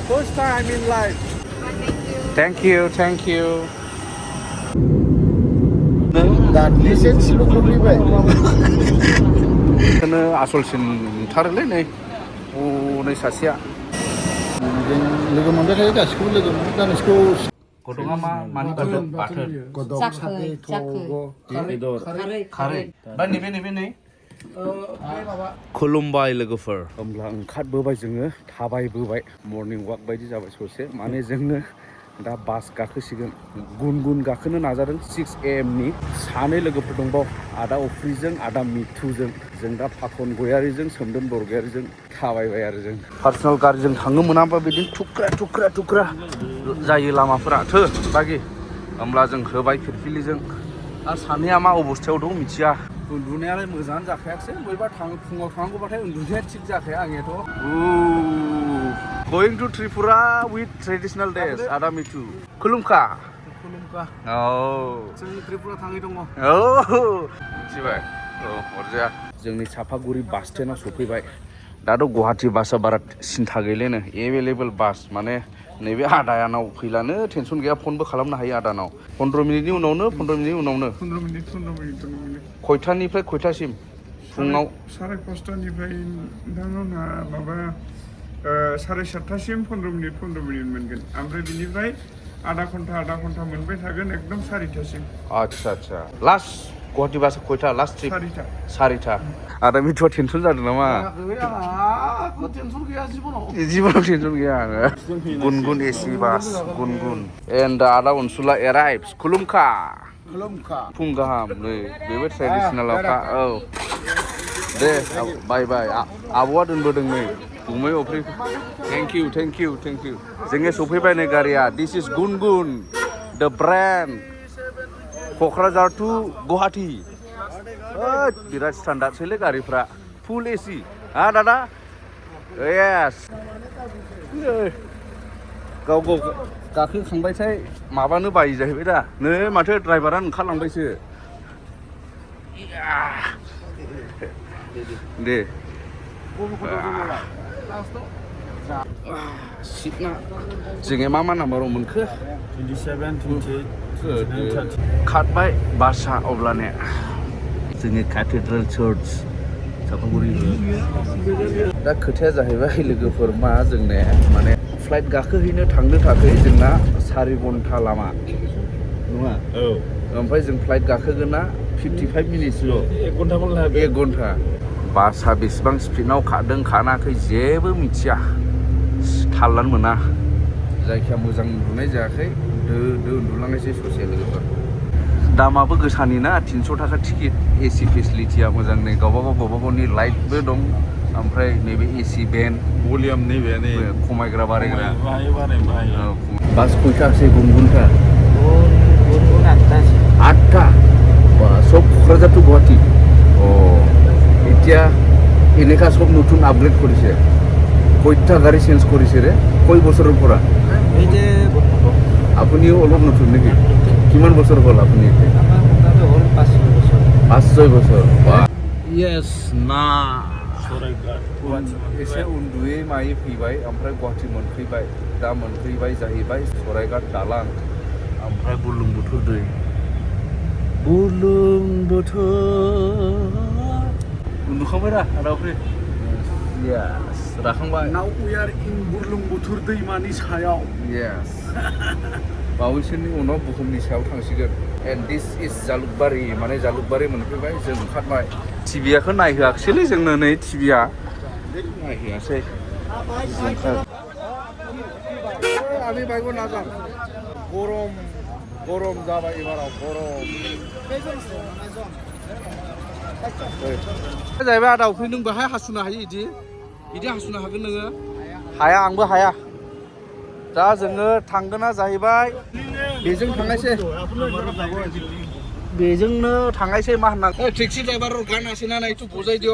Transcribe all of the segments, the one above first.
First time in life. Thank you. That license lu kubibay. Kena asolsin थारलै नै नै सासेया लोगो मोनबाय थायो गासिखौबो लोगो मोनो दा नोंसोरखौ गदङा मानि बाथोन गदं सागे थग बेदर खारै बा नैबे नै खुलुमबाय लोगोफोर होमब्ला ओंखारबोबाय जोङो थाबायबोबाय मर्निं वाक बायदि जाबाय ससे माने जोङो दा बास गाखोसिगोन गुन गाखोनो नाजादों 6 AM नि सानै लोगोफोर दंबाव आदा अफ्रिजों आदा मिथुजों जों दा फाखन गयारिजों सोमदोन बरगयारिजों थाबायबाय आरो जों पार्सनेल गारिजों थांनो मोनाबा बिदिनो थुख्रा जायो लामाफोरा थो बागि होमब्ला जों होबाय फिरफिलिजों आरो सानैया मा अबस्थायाव दं मिथिया उन्दुनायालाय मोजाङानो जाखायाखिसै बयबा फुङाव थांनांगौबाथाय उन्दुनाया थिग जाखाया आंनियाथ' going to Tripura with traditional dance Ada Mitu खुलुमखा औ जों त्रिपुरा थाङै दङ औ मिथिबाय औ अरजाया जोंनि सापागुरि बास स्टेन्डआव सफैबाय दाथ' गुवाहाटि बासआ बारा सिन्था गैलानो एभेलेबल बास माने नैबे आदायानाव फैलानो टेनसन गैया फनबो खालामनो हायो आदानाव 15 मिनिटनि उनावनो 15 मिनिट खयथानिफ्राय खयथासिम फुङाव 5:30निफ्राय नोंथांमोनहा माबा 7:30सिम 15 मिनिट मोनगोन ओमफ्राय बिनिफ्राय आधा घन्टा मोनबाय थागोन एकदम 4टासिम आच्छा लास्ट गुवाहाटि बास खयथा लास्ट ट्रिप 4टा आदा मिथुआ टेनसन जादों नामा टेनसन गैया जिबनाव टेनसन गैया आङो गुनगुन एसि बास गुनगुन एन्ड आदा अनसुला एराइभ्स खुलुमखा फुं गाहाम नै बेबो ट्रेडिसनेलावखा औ दे बाय आब'आ दोनबोदों नै गुमै अफ्रि थेंक इउ जोङो सफैबाय नै गारिया दिस इज गुनगुन द ब्रेन्ड क'क्राझार टु गुवाहाटि बिराद स्टान्डार्डसैलै गारिफ्रा फुल एसि हा दादा येस गाव गाखोखांबायथाय माबानो बायो जाहैबाय दा नै माथो ड्राइभारानो ओंखारलांबायसो दे सिटना जोङो मा नाम्बाराव मोनखो 27, 28, खारबाय बासआ अब्लाने जोंनि केथेड्रेल चार्च सापागुरि दा खोथाया जाहैबाय लोगोफोर मा जोंने माने फ्लाइट गाखोहैनो थांनो थाखाय जोंना 4 घन्टा लामा नङा औ ओमफ्राय जों फ्लाइट गाखोगोना 55 मिनिटसल' 1 घन्टा बासआ बेसेबां स्पिडआव खारदों खाराखै जेबो मिथिया थाललानो मोना जायखिया मोजां उन्दुनाय जायाखै दो उन्दुलांनायसै ससे लोगोफोर दामाबो गोसानि ना 300 थाखा टिकेट एसि फेसिलिटिया मोजां नै गावबागावनि लाइटबो दं ओमफ्राय नैबे एसि बेन्ड भलिउम नैबे खमायग्रा बारायग्रा बाहायो बास खयथासै गुनगुनथा 8টা सब क'क्राझार टु गुवाहाटि এতিয়া এনেকা সব নতুন আপগ্রেড করেছে কয়টা গাড়ি চেঞ্জ করেছে রে কয় বছরের পৰা এই যে আপুনিও অলপ নতুন নাকি কিমান বছর হল আপনি এতে 5-6 বছর ইয়েস না एसे उन्दुयै मायै फैबाय ओमफ्राय गुवाहाटि मोनफैबाय दा मोनफैबाय जाहैबाय सराइघाट दालां ओमफ्राय बुरलुंबुथुर दै उन्दुखांबाय दा आदाफ्रि येस राखांबाय नाउ वी आर इन बुरलुंबुथुर दैमानि सायाव येस बावैसोनि उनाव बुहुमनि सायाव थांसिगोन एन्ड दिस इज जालुकबारि माने जालुकबारि मोनफैबाय जों ओंखारबाय टिभिखौ नायहोआखिसैलै जोंनो नै टिभिया नायहोआसै আমি বাইক নাযাম গরম जाबाय एबाराव गरम जाहैबाय आदा उफ्रि नों बेहाय हासुनो हायो इदि हासुनो हागोन नोङो हाया आंबो हाया दा जोङो थांगोना जाहैबाय बेजों थांनायसै मा होनना टेक्सि ड्राइभार गानासै ना नायथु बजाय दियो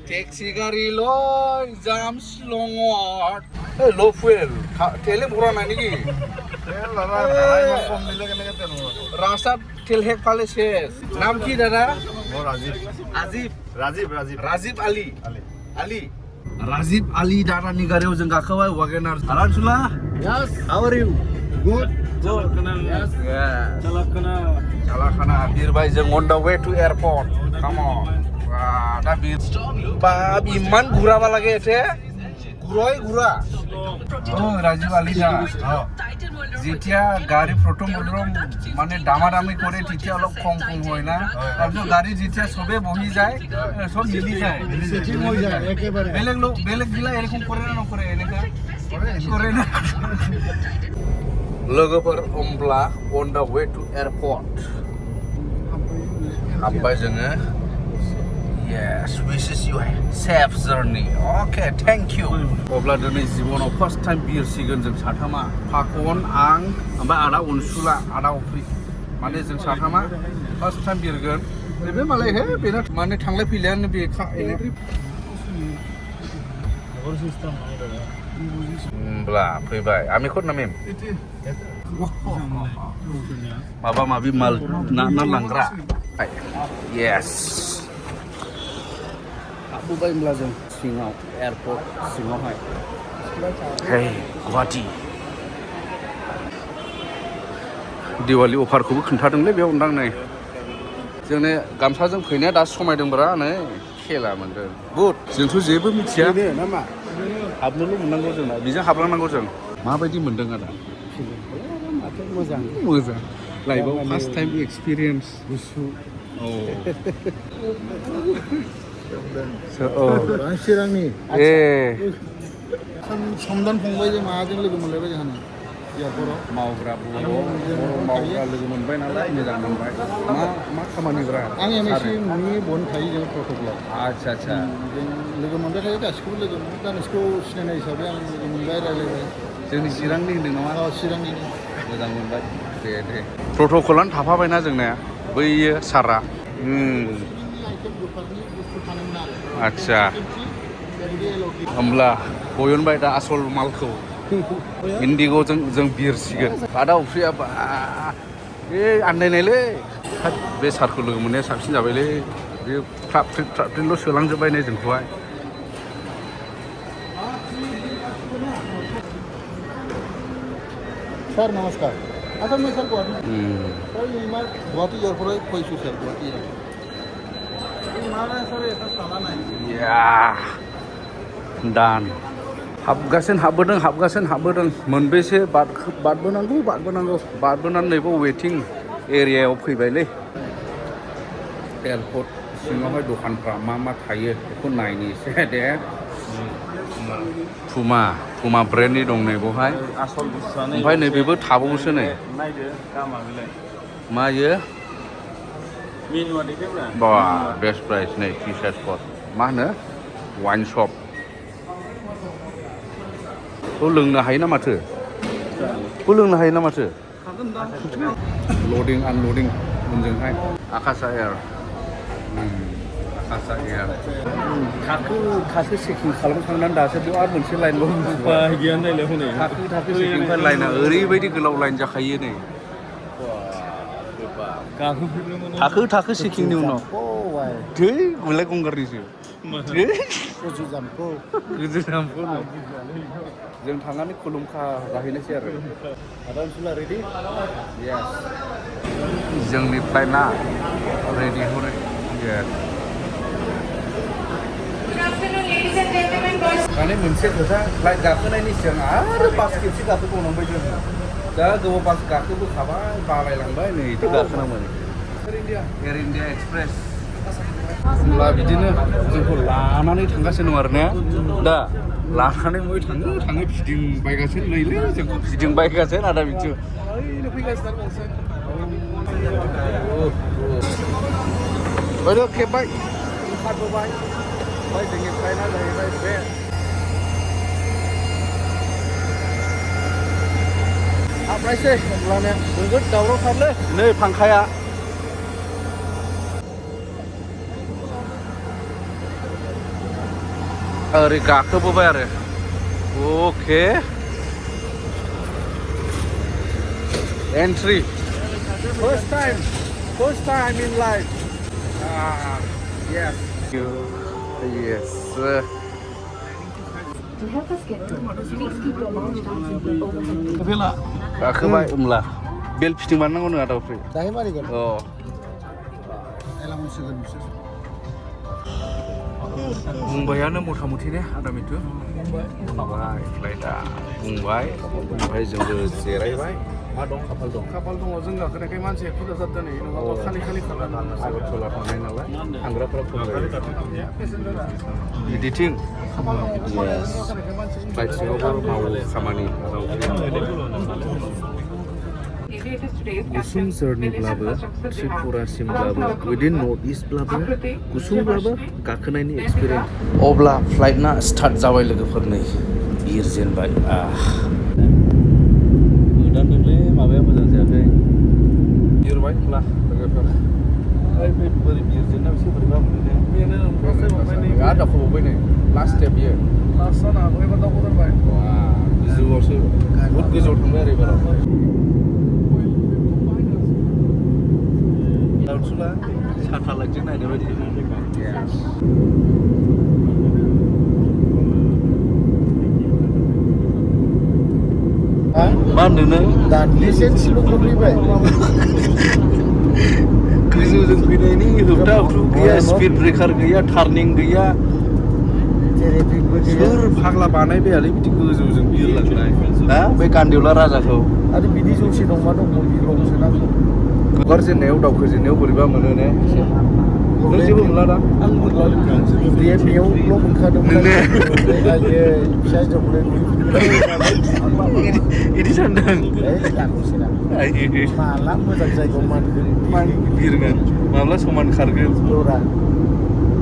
टेक्सि गारि लय जाम शिलंत लो फुएल तेले भरा ना नेকি रास्ता तेल हेक पाले शेष नाम की दादा Rajiv Ali Rajiv Ali Darani gaरियाव जों गाखोबाय Wagoner Aransula Yes, how are you? Good. Yes. Chalakana Birbai जों on the way to airport. Come on. Wah, दा bir bab iman gura ba lage ete. Guroi gura. Oh, Rajiv Ali da. Oh. যেতিয়া গাড়ি প্রথম মানে দামাদামি করে তেতিয়া অলপ কম কম হয় না তাৰপিছত গাড়ি যেতিয়া সবে বহি যায় সব মিলি যায় বেলেগ লোক বেলেগ গিলা এরকম করে না নকরে এনেকা করে না लोगोफोर होमब्ला on the way to airport हाबबाय जोङो yes wishes you a safe journey okay thank you अब्ला दिनै जिबनाव फार्स्ट टाइम बिरसिगोन जों साथामा फाखन आं ओमफ्राय आदा अनसुला आदा अफ्रि माने जों साथामा फार्स्ट टाइम बिरगोन बे मालाय हे बेना माने थांलाय फैलायानो बे होमब्ला फैबाय आमी खर ना मेम माबा माबि माल ना लांग्रा yes हाबबोबाय होमब्ला जों सिङाव एयारपर्ट सिङावहाय हे गुवाहाटी दिवाली अफारखौबो खोन्थादोंलै बेयाव नोंथां नै जोंने गामसाजों फैनाया दा समायदोंब्रा नै खेला मोनदों गुड जोंथ' जेबो मिथिया हाबनोल' मोननांगौ जोंना बेजों हाबलांनांगौ जों माबायदि मोनदों आदा मोजां लाइफआव फार्स्ट टाइम एक्सपिरियेन्स गुसु चिरांनि समदान फंबायजों माजों लोगो मोनलायबाय जोंहानो एयारपर्टआव मावग्रा मावग्रा लोगो मोनबाय नालाय मोजां मोनबाय मा खामानिब्रा आं एमएसि नि बन थायो जों प्रटकलाव आच्छा जों लोगो मोनबाय थायो गासिखौबो लोगो मोनो दा नोंसोरखौ सिनायनाय हिसाबै आं लोगो मोनबाय रायज्लायबाय जोंनि चिरांनि होनदों नामा चिरांनि मोजां मोनबाय दे प्रटकलानो थाफाबायना जोंना बैयो सारा आच्छा होमब्ला बयनबाय दा आसल मालखौ इन्डिग' जों बिरसिगोन आदा अफ्रिया बे आन्दायनायलै बे सारखौ लोगो मोननाया साबसिन जाबायलै बे फ्राब फ्रिल' सोलांजोब्बाय नै जोंखौहाय सर नमस्कार अच्छा मैं सर गुवाहाटी सर इमार गुवाहाटी एयारपोर्ट फैसु सर गुवाहाटी या दान हाबगासिनो मोनबेसे बारबोनांगौ नैबे वेटिं एरियायाव फैबायलै एयारपर्ट सिङावहाय दखानफ्रा मा थायो बेखौ नायनि एसे दे पुमा ब्रेन्डनि दं नै बेवहाय ओमफ्राय नैबेबो थाबावोसो नै नायदो दामा बेलाय मायो मेनुआ देखायब्रा बा बेस्ट प्राइस नै टि सार्ट स्पट मा होनो वाइन शप लोंनो हायो ना माथो लडिं आनलडिं उनजोंहाय आकाशा एयार थाखो चेकिं खालामखांनानै दासो बेयाव आरो मोनसे लाइनल' गैया नायलाय हनै थाखो चेकिंनिफ्राय लाइना ओरैबायदि गोलाव लाइन जाखायो नै थाखो चेकिंनि उनाव धै मोनलाय गंगारनिसो गोजौ जाम्फौ जों थांनानै खुलुमखा जाहैनोसै आरो आदा अनसुला रेडि येस जोंनि फ्लाइटआ रेडि हरै माने मोनसे खोथा फ्लाइट गाखोनायनि सिगां आरो बास खेबसे गाखोबावनांबाय जों दा गोबाव बास गाखोबोखाबाय बालायलांबाय नै इदि गाखोनांबाय एयार इन्डिया एक्सप्रेस होमब्ला बिदिनो जोंखौ लानानै थांगासिनो दं आरो ने दा लानानै बय थाङो फिदिंबायगासिनो नैलै जोंखौ फिदिंबायगासिनो आदा बिथिं ओइनो फैगासिनो आरो गंसे ओरै खेबबाय ओंखारबोबाय ओमफ्राय जोंनि फ्लाइटआ जाहैबाय बे हाबनायसै होमब्लाने नोगोद दावरावथारलै नै फांखाया ओरै गाखोबोबाय आरो okay entry first time in life yes To help us get through, please keep your launch signal overhead. Gakwbai umla. Bel fiting mannaंगौ नङा दाउफ्रि. दाहाय मारिगोन अ. एला मोनसिगोन बिसोर बुंबायानो मथा मथि ने आदामिथु बुंबाय फ्लाइटआ बुंबाय ओमफ्राय जोंबो जिरायबाय मा दं खाफाल दं जों गाखोनायखाय मानसिया खुदा जादों नै नङाबा खालि खालामनानै आगरतला थांनाय नालाय थांग्राफोरा खम जायो बिदिथिं फ्लाइट सिङावबो मावो खामानि गुसुं जर्निब्लाबो त्रिपुरासिमब्लाबो उइदिन नर्थ इस्टब्लाबो गुसुंब्लाबो गाखोनायनि एक्सपिरियेन्स अब्ला फ्लाइटना स्टार्ट जाबाय लोगोफोर नै बिरजेनबाय गोदानदोंलै माबाया मोजां जायाखै बिरबाय होनब्ला लोगोफोर बोरै बिरजेनना एसे बोरैबा मोनो बेनो आरो दावखोबावबाय नै लास्ट स्टेप बियो लास्ट जानो हागौ एबार दावखोथारबाय गोजौआवसो बहुद गोजौआव थांबाय आरो एबाराव दाउसुला साथा लाइटजों नायनाय बायदि मा होनदों नों दान्दिसेल' गोग्लैबाय गोजौजों फैनायनि होबथा होबथु गैया स्पिड ब्रेकार गैया टार्निं गैया सोर फाग्ला बानायबायालै बिदि गोजौजों बिरलांनाय हा बे गान्देवला राजाखौ आरो बिदि जौसे दंबा दङ बिरबावसो नांगौ हगारजेननायाव दावखोजेननायाव बोरैबा मोनो ने नों जेबो मोनला दा आं मोनला बेयावल' मोनखादोंमोन फिसा हिनजावखौलाय इदि सानदों माला मोजां जायगायाव बिरगोन माब्ला समान खारगोन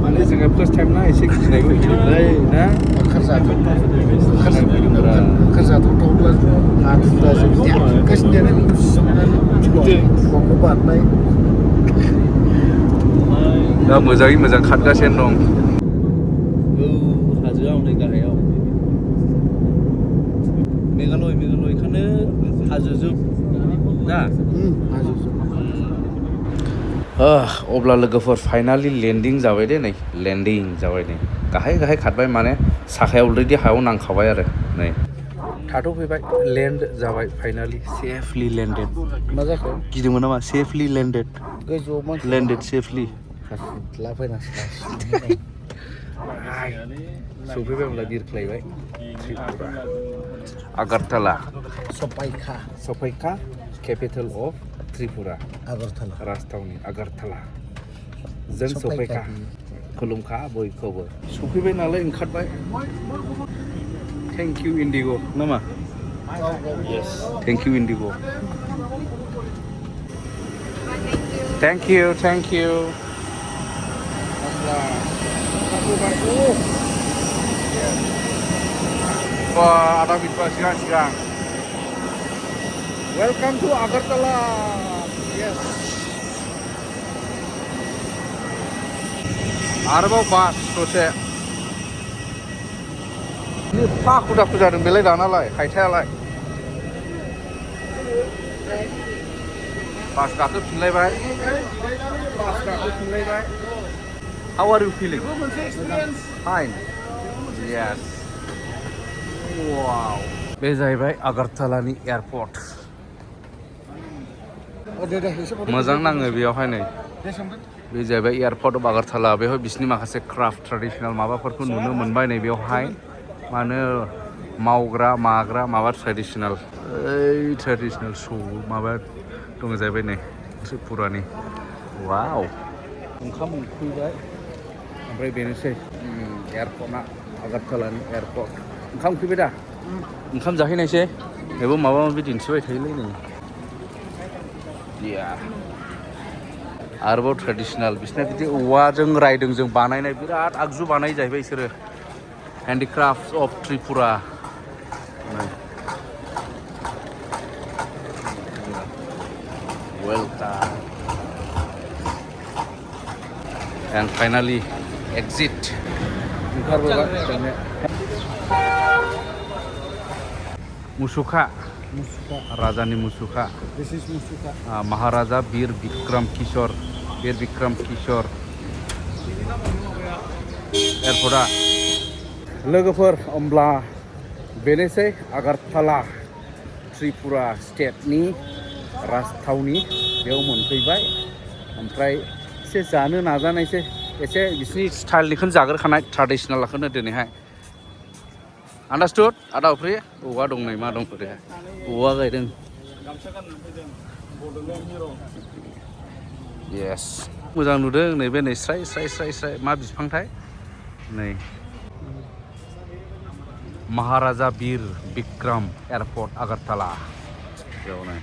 माने जोङो फार्स्ट टाइम ना एसे गिनायबो फैदोंलै ना ओंखारजाथावब्ला हाथुराजों गासिनो बारनाय दा मोजाङै मोजां खारगासिनो दं हाजोआव नै गाहायाव मेघालय बेखौनो हाजोजोब ना अब्ला लोगोफोर फाइनालि लेन्डिं जाबाय दे नै लेन्डिं जाबाय नै गाहाय खारबाय माने साखाया अलरेडि हायाव नांखाबाय आरो नै थाथ'फैबाय लेन्ड जाबाय फाइनालि सेफलि लेन्डेड मा जाखो गिदोंमोन नामा सेफलि लेन्डेड गोजौआव मानसि लेन्डेड सेफलि सफैबाय होनब्ला बिरख्लायबाय त्रिपुरा आगारताला सफाइखा केपिटेल अफ त्रिपुरा आगरतला राजथावनि आगारताला जों सफाइखा खुलुमखा बयखौबो सफैबाय नालाय ओंखारबाय थेंक इउ इन्डिग' नामा thank you Indigo' thank you ada bitwa siang welcome to Agartala yes आरोबाव बास ससे फाखु दाखु जादों बेलाय दानालाय हायथायालाय बास गाखोफिनलायबाय How are you feeling? Fine. Yes. Wow. बे जाहैबाय आगारतालानि एयारपर्ट मोजां नाङो बेयावहाय नै बे जाहैबाय एयारपर्ट अफ आगारताला बेवहाय बिसिनि माखासे क्राफ्ट ट्रेडिशनेल माबाफोरखौ नुनो मोनबाय नै बेवहाय मानो मावग्रा माग्रा माबा ट्रेडिशनेल शौ माबा दङ जाहैबाय नै त्रिपुरानि वाव ओंखाम उखैबाय ओमफ्राय बेनोसै एयारपर्टआ आगारतालानि एयारपर्ट ओंखाम उखैबाय दा ओंखाम जाहैनायसै बेबो माबा माबि दिन्थिबाय थायोलै नै आरोबाव ट्रेडिशनेल बिसिना बिदि औवाजों रायदोंजों बानायनाय बिराद आगजु बानाय जाहैबाय बिसोरो handicraft of Tripura welcome and finally exit मुसुखा राजानि मुसुखा महाराजा वीर विक्रम किशोर एयारपर्टआ लोगोफोर होमब्ला बेनोसै आगारताला त्रिपुरा स्टेटनि राजथावनि बेयाव मोनफैबाय ओमफ्राय एसे जानो नाजानायसै एसे बिसिनि स्टाइलनिखौनो जाग्रोखानाय ट्रेडिसनेलखौनो दिनैहाय आन्दारस्टुड आदा उफ्रि औवा दं नै मा दं ओरैहाय औवा गायदों येस मोजां नुदों नैबे नै स्राय स्राय स्राय स्राय मा बिफांथाय नै महाराजा बीर बिक्रम एयारपर्ट आगारताला बेयावनो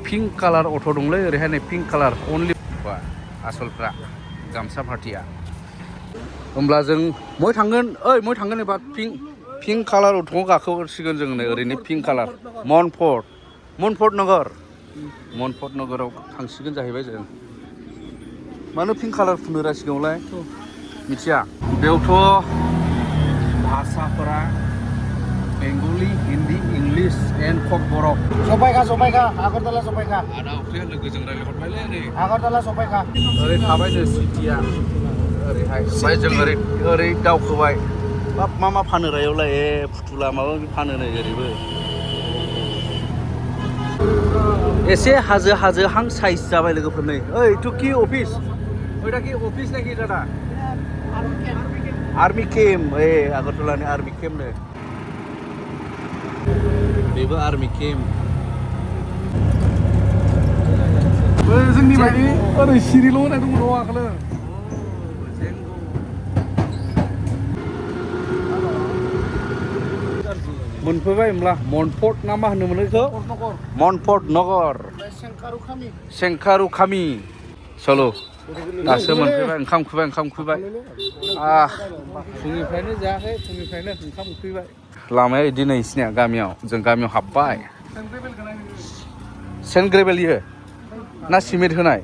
पिंक कालार अट' दंलै ओरैहाय नै पिंक कालार अनलि आसलफ्रा गामसा पार्टिया होमब्ला जों मय थांगोन ओइ मय थांगोन एबा पिंक कालार अट'आव गाखोसिगोन जों नै ओरैनो पिंक कालार मनफर्ट नगराव थांसिगोन जाहैबाय जों मानो पिंक कालार फुनो रासिगावलाय मिथिया बेयावथ' भाषाफोरा बेंगलि हिन्दी इंलिश एन्ड कक बरक सबाइखा आगरतला सबाइखा आदा उफ्रिया लोगोजों रायलायहरबायलै नै आगरतला सबाइखा ओरै थाबाय नै सिटिया ओरैहाय ओमफ्राय जों ओरै दावखोबाय बाब मा फानो रायावलाय ए फुथुला माबा फानो नै ओरैबो एसे हाजो हां साइज जाबाय लोगोफोर नै ओइ टुकि अफिस ओइटा कि अफिस नाखि दादा आर्मी केम्प ए आगरतलानि आर्मी केम्प नो बेबो आर्मी केम्प जोंनि बायदि ओरै सिरिल' होनाय दङ र' आगोलो मोनफैबाय होमब्ला मनफर्ट ना मा होनोमोन बेखौ मनफर्ट नगर सेंखारुखामि चलो दासो मोनफैबाय ओंखाम उखैबाय फुंनिफ्रायनो जायाखै फुंनिफ्रायनो ओंखाम उखैबाय लामाया बिदि नै सिनिया गामियाव जों गामियाव हाबबाय सेन्ट ग्रेभेल इयो ना सिमेन्ट होनाय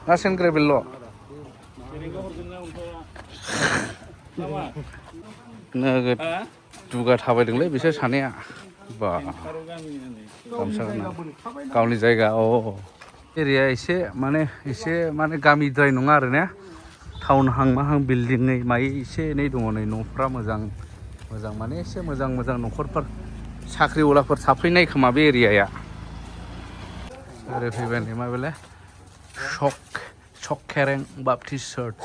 ना सेन्ट ग्रेभेलल' नोगोद दुगा थाबायदोंलै बिसोर सानैया बा गामसा गावनि जायगा एरिया एसे माने गामिद्राय नङा आरो ने टाउनहां माहां बिल्डिङै माय एसे एनै दङ नै न'फ्रा मोजां माने एसे मोजां न'खरफोर साख्रिआवलाफोर थाफैनाय खोमा बे एरियाया ओरै फैबाय नै मा बेलाय सकेरें बापटिस्ट चार्च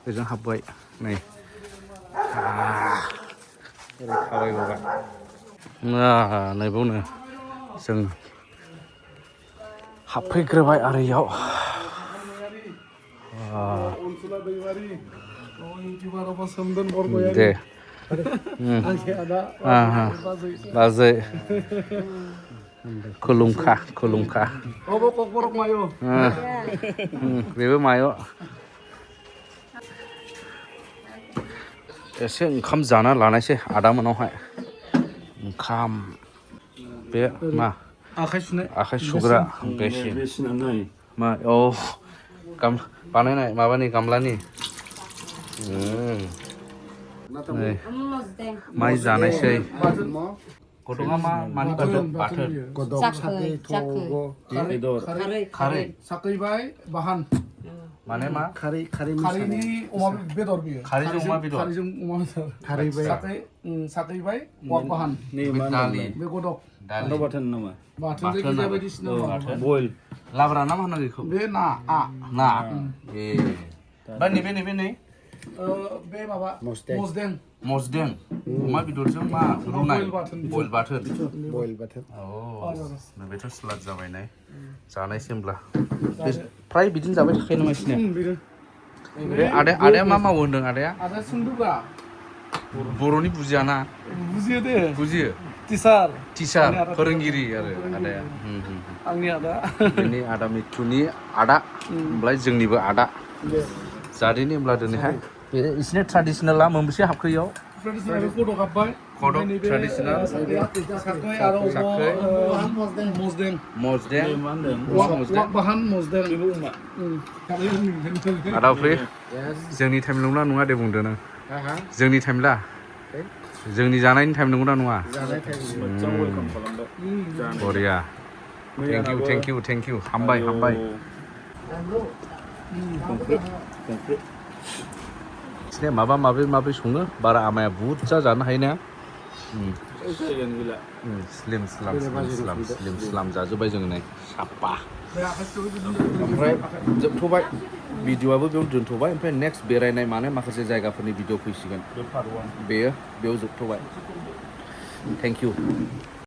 बेजों हाबबाय नै ओरै थाबायबोबाय नैबावनो जों हाबफैग्रोबाय आरो इयाव दे बाजै खुलुमखा बेबो मायो एसे ओंखाम जाना लानायसै आदा मोनावहाय ओंखाम बे मा आखाइ सुग्रा बेसिन मा बानायनाय माबानि गामलानि नै माइ जानायसै गदङा मानि बाथोन खारै साखैबाय बाहान माने मा खारैनि अमा बेदर बियो खारैजों अमा बेदर साखैबाय अमा बाहान दालि बे गदक बाथोन नामा बाथोन जायखिजाया बायदिसिना बयल लाब्रा ना मा होनो बेखौ बे ना ए बा नैबे नै बे माबा मसदें अमा बेदरजों मा रुनाय बयल बाथोन बेथ' स्लाद जाबाय नै जानायसै होमब्ला फ्राय बिदिनो जाबाय थाखायो नामा सिनिया बे आदाया मा मावो होनदों आदाया सोंदोब्रा बर'नि बुजिया ना बुजियो टिचार फोरोंगिरि आरो आदाया आंनि आदा बेनि आदा मिथुनि आदा ओमफ्राय जोंनिबो आदा जादेनि होमब्ला दिनैहाय बे इसिनि ट्रेडिसनेला मोनबेसे हाबखो इयाव कदक हाबबाय ट्रेडिसनेल साखै आरो आदा उफ्रि जोंनि टाइम नंगौना नङा दे बुंदो नों जोंनि टाइमला जोंनि जानायनि टाइम नंगौना नङा बरिया थेंक इउ हामबाय नोंसिनिया माबा सङो बारा आमाया बुरजा जानो हायो ना जायगायानो गैला स्लिम स्लाम जाजोब्बाय जोङो नै साफा ओमफ्राय जोबथ'बाय भिडिअ'आबो बेयाव दोनथ'बाय ओमफ्राय नेक्स्ट बेरायनाय मानाय माखासे जायगाफोरनि भिडिअ फैसिगोन बेयो बेयाव जोबथ'बाय थेंक इउ